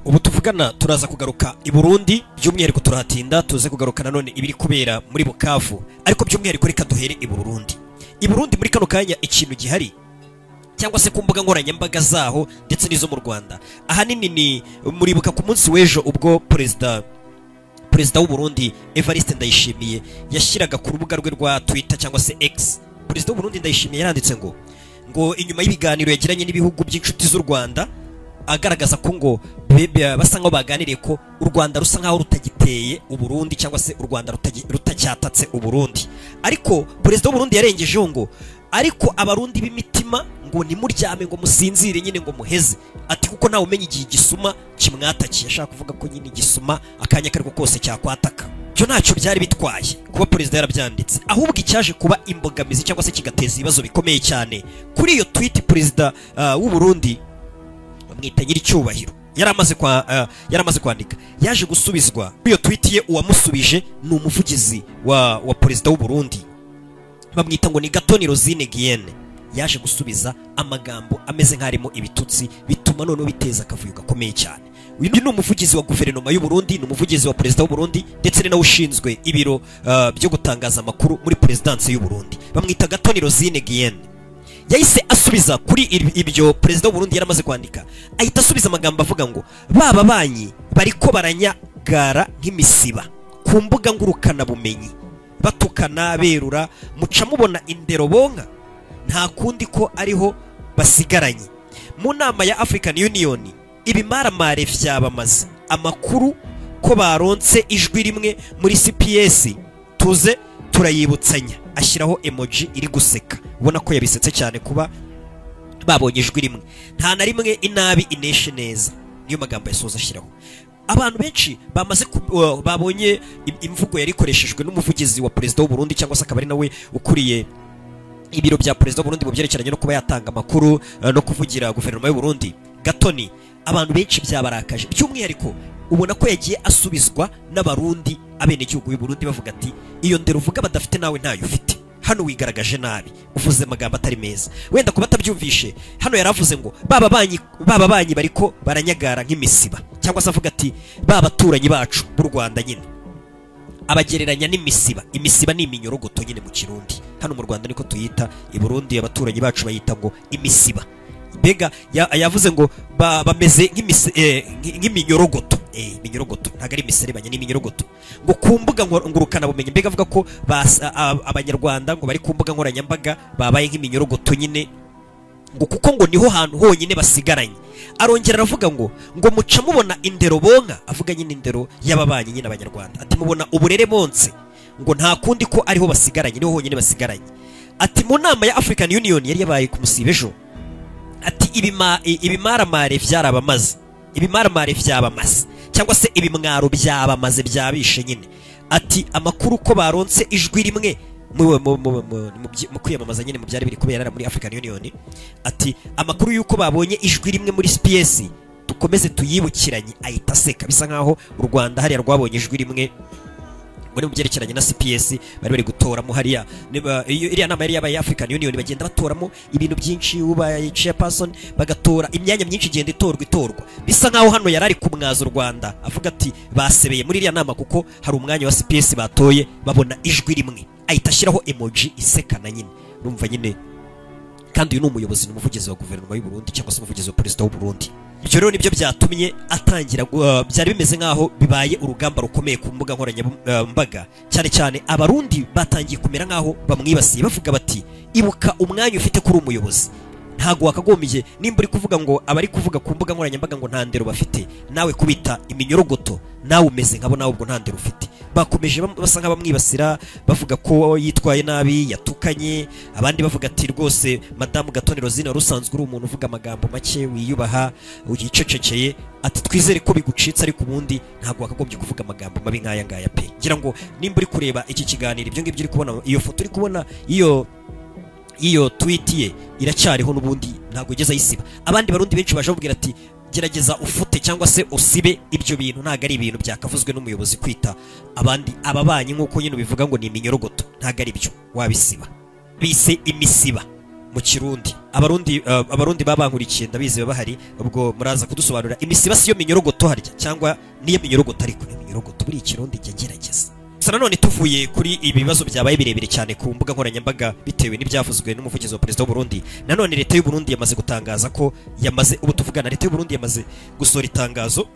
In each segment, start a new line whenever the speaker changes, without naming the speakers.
Ubu tuvugana turaza kugaruka i Burundi, by'umwihariko turahatinda tuze kugaruka nanone ibiri kubera muri Bukavu, ariko by'umwihariko reka duhere i Burundi. I Burundi muri kano kanya ikintu gihari cyangwa se ku mbuga nkoranyambaga zaho ndetse n'izo mu Rwanda, ahanini ni muribuka ku munsi w'ejo ubwo perezida w'u Burundi Evariste Ndayishimiye yashyiraga ku rubuga rwe rwa Twitter cyangwa se X. Perezida w'u Burundi Ndayishimiye yaranditse ngo inyuma y'ibiganiro yagiranye n'ibihugu by'inshuti z'u Rwanda, agaragaza ko ngo basa nkaho baganiriye ko u Rwanda rusa nkaho rutagiteye u Burundi cyangwa se u Rwanda rutacyatatse u Burundi. Ariko perezida w'u Burundi yarengejeho ngo ariko abarundi b'imitima ngo nimuryame ngo musinzire nyine ngo muheze, ati kuko nawe umenye igihe igisuma kimwatakiye. Ashaka kuvuga ko nyine igisuma akanya kariko kose cyakwataka. Cyo ntacyo byari bitwaye kuba perezida yarabyanditse, ahubwo icyaje kuba imbogamizi cyangwa se kigateza ibibazo bikomeye cyane kuri iyo tweet perezida w'u Burundi bamwita Nyiricyubahiro yaramaze kwandika, yaje gusubizwa kuri iyo tweet ye. Uwamusubije ni umuvugizi wa perezida w'u Burundi bamwita ngo ni Gatoni Rosine Guienne. Yaje gusubiza amagambo ameze nk'arimo ibitutsi, bituma noneho biteza akavuyo gakomeye cyane. Uyu ni umuvugizi wa guverinoma y'u Burundi, ni umuvugizi wa perezida w'u Burundi ndetse ni nawe ushinzwe ibiro byo gutangaza amakuru muri perezidansi y'u Burundi. Bamwita Gatoni Rosine Guienne. Yahise asubiza kuri ibyo perezida w'u Burundi yaramaze kwandika, ahita asubiza amagambo avuga ngo baba banyi bariko baranyagara nk'imisiba ku mbuga ngurukana bumenyi, batukana berura, muca mubona indero bonka, nta kundi ko ariho basigaranye. Mu nama ya African Union ibimaramare vyabamaze amakuru ko baronse ijwi rimwe muri CPS, tuze turayibutsanya. Ashyiraho emoji iri guseka, ubona ko yabisetse cyane kuba babonye ijwi rimwe. Nta na rimwe inabi ineshe neza, niyo magambo yasoza ashyiraho. Abantu benshi bamaze babonye imvugo yari ikoreshejwe n'umuvugizi wa perezida w'u Burundi cyangwa se akaba ari nawe ukuriye ibiro bya perezida w'u Burundi mu byerekeranye no kuba yatanga amakuru no kuvugira guverinoma y'u Burundi Gatoni, abantu benshi byabarakaje. By'umwihariko ubona ko yagiye asubizwa n'abarundi, abenegihugu b'u Burundi bavuga ati iyo ndero uvuga badafite nawe ntayo ufite, hano wigaragaje nabi, uvuze amagambo atari meza. Wenda kuba atabyumvishe, hano yaravuze ngo baba banyi bariko baranyagara nk'imisiba, cyangwa se avuga ati baba baturanyi bacu b'u Rwanda nyine abagereranya n'imisiba. Imisiba ni iminyorogoto nyine mu Kirundi, hano mu Rwanda niko tuyita, i Burundi abaturanyi bacu bayita ngo imisiba. Mbega yavuze ngo bameze nk'iminyorogoto, iminyorogoto ntago ari imiserebanya, ni iminyorogoto. Ngo ku mbuga ngurukana bumenyi, mbega avuga ko abanyarwanda ngo bari ku mbuga nkoranyambaga babaye nk'iminyorogoto nyine, ngo kuko ngo niho hantu honyine basigaranye. Arongera aravuga ngo muca mubona indero bonka, avuga nyine indero y'ababanyi nyine abanyarwanda, ati mubona uburere bonse, ngo nta kundi ko ariho basigaranye, niho honyine basigaranye. Ati mu nama ya African Union yari yabaye ku musibe ejo, ati ibimaramare vyarabamaze, ibimaramare vyabamaze cyangwa se ibimwaro byabamaze byabishe nyine. Ati amakuru ko baronse ijwi rimwe mu kwiyamamaza nyine mu byari biri kubera muri African Union, ati amakuru yuko babonye ijwi rimwe muri CPS dukomeze tuyibukiranye. Ahita aseka, bisa nkaho u Rwanda hariya rwabonye ijwi rimwe muri mu byerekeranye na CPS bari bari gutoramo hariya. Iriya nama yari yabaye African Union, bagenda batoramo ibintu byinshi, ubaye chairperson bagatora imyanya myinshi igenda itorwa. Bisa nkaho hano yarari kumwaza u Rwanda avuga ati basebeye muri iriya nama kuko hari umwanya wa CPS batoye babona ijwi rimwe. Ahita ashyiraho emoji isekana nyine, urumva nyine. Kandi uyu ni umuyobozi, ni umuvugizi wa guverinoma y'u Burundi cyangwa se umuvugizi wa perezida w'u Burundi. Ibyo rero nibyo byatumye atangira, byari bimeze nkaho bibaye urugamba rukomeye ku mbuga nkoranyambaga, cyane cyane abarundi batangiye kumera nkaho bamwibasiye, bavuga bati ibuka umwanya ufite kuri umuyobozi, ntago wakagombye nimba uri kuvuga ngo abari kuvuga ku mbuga nkoranyambaga ngo nta ndero bafite, nawe kubita iminyorogoto nawe umeze nkabo, nawe ubwo nta ndero ufite. Bakomeje basa nk'abamwibasira bavuga ko yitwaye nabi, yatukanye, abandi bavuga ati rwose Madamu Gatoni Rosine wari usanzwe uri umuntu uvuga amagambo make, wiyubaha, uyicecekeye, ati twizere ko bigucitse ariko ubundi ntago wakagombye kuvuga amagambo mabi nk'aya ngaya pe. Ngira ngo nimba uri kureba iki kiganiro, ibyo ngibyo uri kubona, iyo foto uri kubona, iyo tweet ye iracyariho n'ubundi ntago igeze ayisiba. Abandi barundi benshi baje babwira ati gerageza ufute cyangwa se usibe ibyo bintu, ntago ari ibintu byakavuzwe n'umuyobozi kwita abandi ababanyi nkuko nyine bivuga ngo ni iminyorogoto, ntago ari byo, wabisiba. Bise imisiba. mu Kirundi. Abarundi babankurikiye ndabizi bahari, ubwo muraza kudusobanurira imisiba siyo minyorogoto harya cyangwa niyo minyorogoto, ariko ni minyorogoto buri Kirundi njye ngerageza. Gusa nanone tuvuye kuri ibi bibazo byabaye birebire cyane ku mbuga nkoranyambaga bitewe n'ibyavuzwe n'umuvugizi wa perezida w'u Burundi, nanone leta y'u Burundi yamaze gutangaza ko yamaze, ubu tuvugana leta y'u Burundi yamaze gusohora itangazo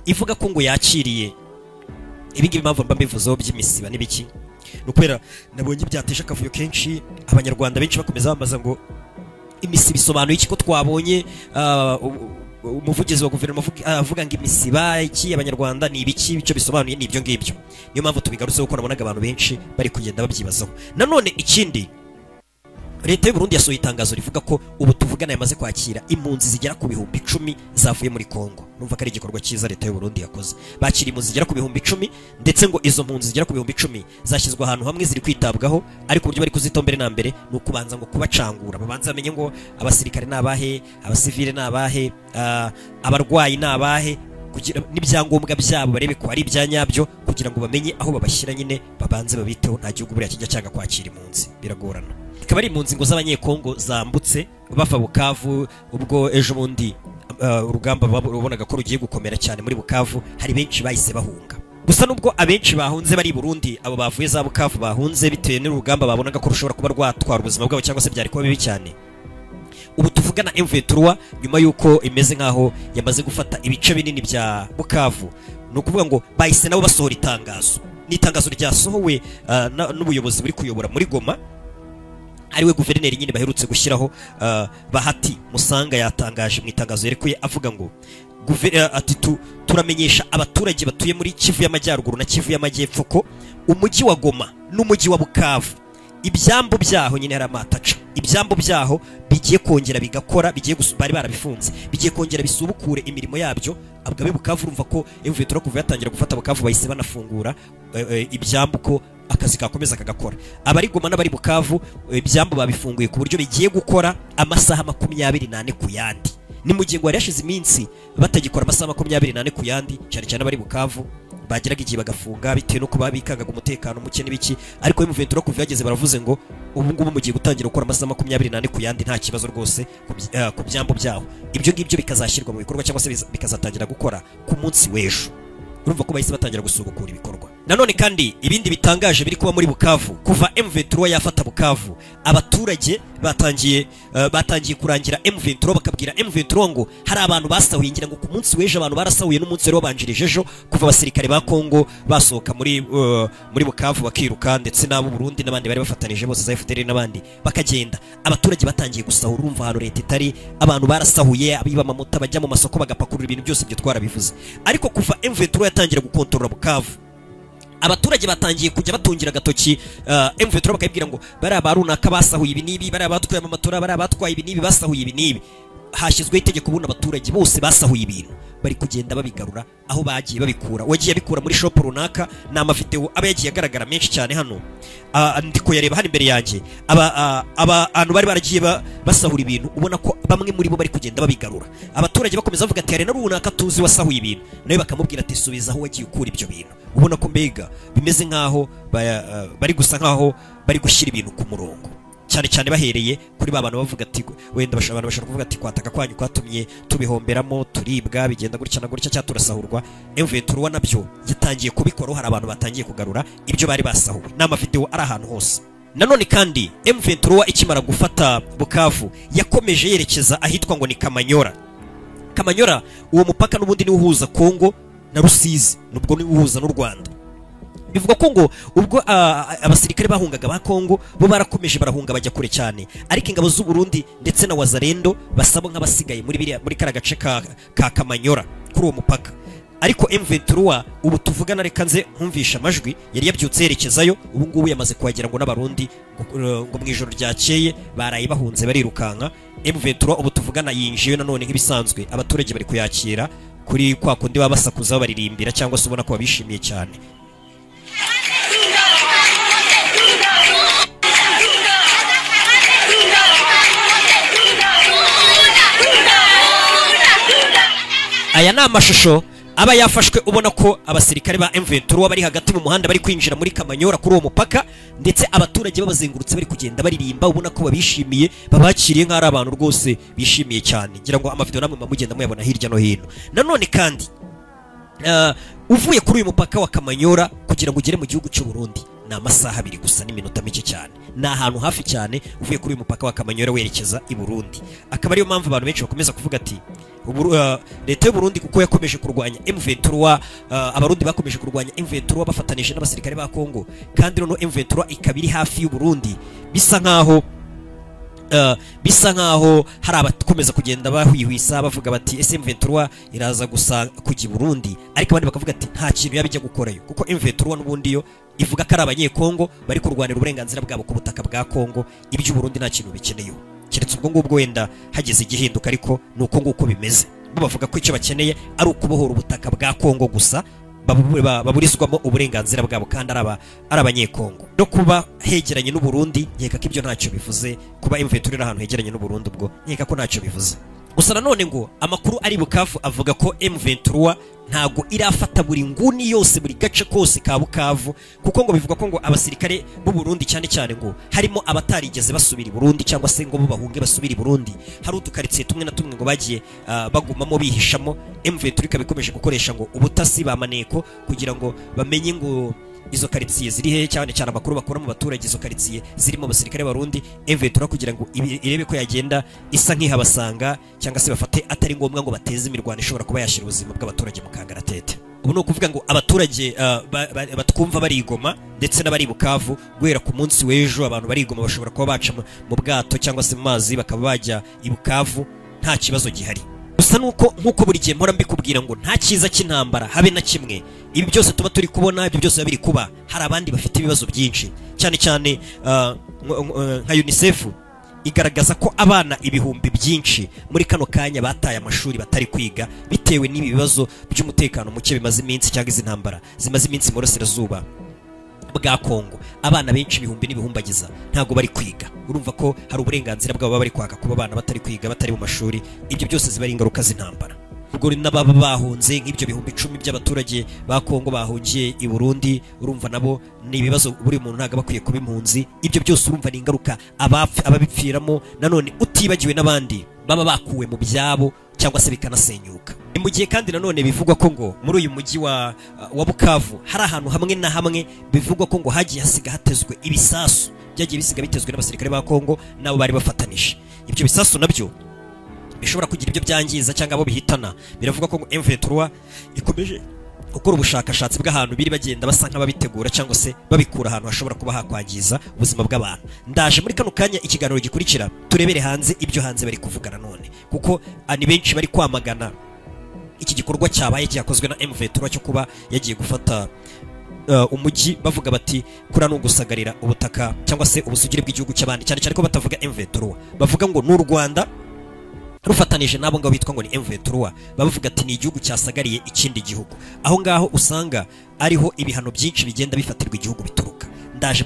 ivuga ko ngo yakiriye ibi ngibi. Impamvu mba mbivuzeho by'imisiba n'ibiki ni ukubera nabonye byateje akavuyo kenshi, abanyarwanda benshi bakomeza bambaza ngo imisiba isobanuye iki, ko twabonye umuvugizi wa guverinoma avuga ngo imisiba iki, abanyarwanda ni ibiki, icyo bisobanuye ni ibyo ngibyo. Niyo mpamvu tubigarutseho kuko nabonaga abantu benshi bari kugenda babyibazaho. Nanone ikindi, leta y'u Burundi yasohoye itangazo rivuga ko ubu tuvugana yamaze kwakira impunzi zigera ku 10,000 zavuye muri Kongo. Numva ko ari igikorwa cyiza leta y'u Burundi yakoze, bakira impunzi zigera ku 10,000, ndetse ngo izo mpunzi zigera ku 10,000 zashyizwe ahantu hamwe ziri kwitabwaho, ariko uburyo bari kuzitaho mbere na mbere ni ukubanza ngo kubacangura, babanza bamenye ngo abasirikare ni abahe, abasivile ni abahe, abarwayi ni abahe, kugira n'ibyangombwa byabo barebe ko ari ibya nyabyo, kugira ngo bamenye aho babashyira nyine babanze babiteho. Nta gihugu buriya kijya cyanga kwakira impunzi, biragorana. Ikaba ari impunzi ngo z'abanyekongo zambutse bava Bukavu, ubwo ejo bundi urugamba ubonaga ko rugiye gukomera cyane muri Bukavu, hari benshi bahise bahunga. Gusa nubwo abenshi bahunze bari i Burundi, abo bavuye za Bukavu bahunze bitewe n'urugamba babonaga ko rushobora kuba rwatwara ubuzima bwabo cyangwa se byari kuba bibi cyane. Ubu tuvugana M23 nyuma yuko imeze nkaho yamaze gufata ibice binini bya Bukavu, ni ukuvuga ngo bahise nabo basohora itangazo. Ni itangazo ryasohowe n'ubuyobozi buri kuyobora muri Goma, ariwe guverineri nyine baherutse gushyiraho, Bahati Musanga yatangaje mu itangazo yerekuye avuga ngo ati turamenyesha abaturage batuye muri Kivu y'Amajyaruguru na Kivu y'Amajyepfo ko umujyi wa Goma n'umujyi wa Bukavu ibyambu byaho nyine hari amataca, ibyambu byaho bigiye kongera bigakora, bigiye bari barabifunze, bigiye kongera bisubukure imirimo yabyo. Abgabe Bukavu urumva ko M23 kuva yatangira gufata Bukavu bahise banafungura ibyambu ko akazi kakomeza kagakora. Abari Goma n'abari Bukavu ibyambu babifunguye ku buryo bigiye gukora amasaha 24 ku yandi. Ni mu gihe ngo hari hashize iminsi batagikora amasaha 24 ku yandi, cyane cyane abari Bukavu bageraga igihe bagafunga bitewe nuko babikangaga umutekano muke n'ibiki, ariko M23 kuva yageze baravuze ngo ubu ngubu mugiye gutangira gukora amasaha 24 ku yandi, nta kibazo rwose ku byambu byaho. Ibyo ngibyo bikazashyirwa mu bikorwa cyangwa se bikazatangira gukora ku munsi w'ejo. Urumva ko bahise batangira gusubukura ibikorwa. Nanone kandi ibindi bitangaje biri kuba muri Bukavu, kuva M23 yafata Bukavu, abaturage batangiye kurangira M23, bakabwira M23 ngo hari abantu basahuye, ngira ngo ku munsi w'ejo abantu barasahuye n'umunsi wari wabanjirije ejo, kuva abasirikare ba Kongo basohoka muri Bukavu bakiruka, ndetse n'abo Burundi n'abandi bari bafatanije bose za FDL n'abandi bakagenda. Abaturage batangiye gusahura, urumva ahantu leta itari, abantu barasahuye, abiba amamoto bajya mu masoko bagapakurura ibintu byose, ibyo twarabivuze. Ariko kuva M23 yatangira gukontorora Bukavu, abaturage batangiye kujya batungira agatoki M23 bakayibwira ngo bari abarunaka basahuye ibi nibi, bari abatwaye amatora, bari abatwaye ibi nibi, basahuye ibi nibi. Hashyizweho itegeko ubundi abaturage bose basahuye ibintu bari kugenda babigarura aho bagiye babikura. Wagiye abikura muri shop runaka, ni amavideo aba yagiye agaragara menshi cyane hano, ndi kuyareba hano imbere yanjye. Abantu bari baragiye basahura ibintu, ubona ko bamwe muri bo bari kugenda babigarura. Abaturage bakomeza bavuga ati hari na runaka tuzi wasahuye ibintu, nawe bakamubwira ati subiza aho wagiye ukura ibyo bintu. Ubona ko mbega bimeze nkaho bari gusa nkaho bari gushyira ibintu ku murongo, cyane cyane bahereye kuri ba bantu bavuga ati wenda abantu bashobora kuvuga ati kwataka kwanyu kwatumye tubihomberamo, turibwa, bigenda gutya na gutya, cyaturasahurwa. M23 nabyo yatangiye kubikora, hari abantu batangiye kugarura ibyo bari basahuwe. N'amavideo ari ahantu hose. Nanone kandi M23 ikimara gufata Bukavu yakomeje yerekeza ahitwa ngo ni Kamanyora. Kamanyora uwo mupaka n'ubundi ni uhuza Kongo na Rusizi, nubwo ni uhuza n'u Rwanda. Bivuga ko ngo ubwo abasirikare bahungaga ba Kongo bo barakomeje barahunga bajya kure cyane, ariko ingabo z'u Burundi ndetse na Wazalendo basabo nk'abasigaye muri kara gace ka Kamanyora kuri uwo mupaka. Ariko M23 ubu tuvugana, reka nze nkumvisha amajwi yari yabyutse yerekezayo, ubu ngubu yamaze kuhagera ngo n'abarundi ngo mu ijoro ryakeye baraye bahunze barirukanka. M23 ubu tuvugana yinjiye nanone nk'ibisanzwe, abaturage bari kuyakira kuri kwa kundi baba basakuza baririmbira cyangwa se ubona ko babishimiye cyane. Aya ni amashusho aba yafashwe ubona ko abasirikare ba M23 bari hagati mu muhanda bari kwinjira muri Kamanyora kuri uwo mupaka, ndetse abaturage babazengurutse bari kugenda baririmba, ubona ko babishimiye, babakiriye nk'ari abantu rwose bishimiye cyane. Ngira ngo amavideo namwe mugenda muyabona hirya no hino. Nanone kandi uvuye kuri uyu mupaka wa Kamanyora kugira ngo ugere mu gihugu cy'u Burundi ni amasaha abiri gusa n'iminota mike cyane, ni ahantu hafi cyane uvuye kuri uyu mupaka wa Kamanyora werekeza i Burundi. Akaba ariyo mpamvu abantu benshi bakomeza kuvuga ati leta y'u Burundi kuko yakomeje kurwanya M23, abarundi bakomeje kurwanya M23 bafatanije n'abasirikare ba Kongo, kandi noneho M23 ikaba iri hafi y'u Burundi, bisa nkaho hari abakomeza kugenda bahwihwisa bavuga bati ese M23 iraza gusa kujya i Burundi, ariko abandi bakavuga ati nta kintu yabijya gukorayo kuko M23 n'ubundi yo ivuga ko ari abanyekongo bari kurwanira uburenganzira bwabo ku butaka bwa Kongo, iby'u Burundi nta kintu bikeneyeho keretse ubwo ngubwo wenda hageze igihinduka, ariko nuko nguko bimeze. Bo bavuga ko icyo bakeneye ari ukubohora ubutaka bwa Kongo gusa baburizwamo uburenganzira bwabo kandi ari abanyekongo. No kuba hegeranye n'u Burundi nkeka ko ibyo ntacyo bivuze, kuba M23 iri ahantu hegeranye n'u Burundi ubwo nkeka ko ntacyo bivuze. Gusa nanone ngo amakuru ari Bukavu avuga ko M23 ntago irafata buri nguni yose buri gace kose ka Bukavu, kuko ngo bivuga ko ngo abasirikare b'u Burundi cyane cyane ngo harimo abatarigeze basubira i Burundi cyangwa se ngo bo bahunge basubira i Burundi, hari udukaritsiye tumwe na tumwe ngo bagiye bagumamo bihishamo. M23 ikaba ikomeje gukoresha ngo ubutasi ba maneko kugira ngo bamenye ngo izo karitsiye ziri hehe, cyane cyane amakuru bakura mu baturage izo karitsiye zirimo abasirikare barundi M23 kugira ngo irebe ko yagenda isa nk'ihabasanga cyangwa se bafate atari ngombwa ngo bateze imirwano ishobora kuba yashira ubuzima bw'abaturage mu kangaratete. Ubu ni ukuvuga ngo abaturage batwumva barigoma ndetse n'abari Bukavu guhera ku munsi w'ejo abantu barigoma bashobora kuba baca mu bwato cyangwa se mu mazi bakaba bajya i Bukavu nta kibazo gihari. Gusa nuko nkuko buri gihe mpora mbikubwira ngo nta cyiza cy'intambara habe na kimwe, ibi byose tuba turi kubona, ibyo byose biri kuba, hari abandi bafite ibibazo byinshi cyane cyane nka UNICEF igaragaza ko abana ibihumbi byinshi muri kano kanya bataye amashuri batari kwiga bitewe n'ibi bibazo by'umutekano muke bimaze iminsi cyangwa izi ntambara zimaze iminsi mu burasirazuba bwa Kongo. Abana benshi ibihumbi n'ibihumbagiza ntago bari kwiga, urumva ko hari uburenganzira bwabo baba bari kwaka kuba abana batari kwiga batari mu mashuri, ibyo byose ziba ari ingaruka z'intambara. Ubwo n'ababa bahunze nk'ibyo bihumbi 10 by'abaturage ba Kongo bahungiye i Burundi, urumva nabo ni ibibazo buri muntu ntago bakwiye kuba impunzi, ibyo byose urumva ni ingaruka ababipfiramo, nanone utibagiwe n'abandi baba bakuwe mu byabo cyangwa se bikanasenyuka. Ni mu gihe kandi nanone bivugwa ko ngo muri uyu mujyi wa Bukavu hari ahantu hamwe na hamwe bivugwa ko ngo hagiye hasiga hatezwe ibisasu byagiye bisiga bitezwe n'abasirikare ba Kongo nabo bari bafatanije. Ibyo bisasu nabyo bishobora kugira ibyo byangiza cyangwa abo bihitana. Biravuga ko ngo M23 ikomeje gukora ubushakashatsi bw'ahantu biri bagenda basa nk'ababitegura cyangwa se babikura ahantu hashobora kuba hakwangiza ubuzima bw'abantu. Ndaje muri kano kanya ikiganiro gikurikira turebere hanze ibyo hanze bari kuvuga nanone, kuko ani benshi bari kwamagana iki gikorwa cyabaye cyakozwe na M23 cyo kuba yagiye gufata umujyi, bavuga bati kura nugusagarira ubutaka cyangwa se ubusugire bw'igihugu cy'abandi, cyane cyane ko batavuga M23, bavuga ngo n'u Rwanda rufatanije nabo ngabo bitwa ngo ni M23, bavuga ati ni igihugu cyasagariye ikindi gihugu. Aho ngaho usanga ariho ibihano byinshi bigenda bifatirwa igihugu bituruka. Ndaje.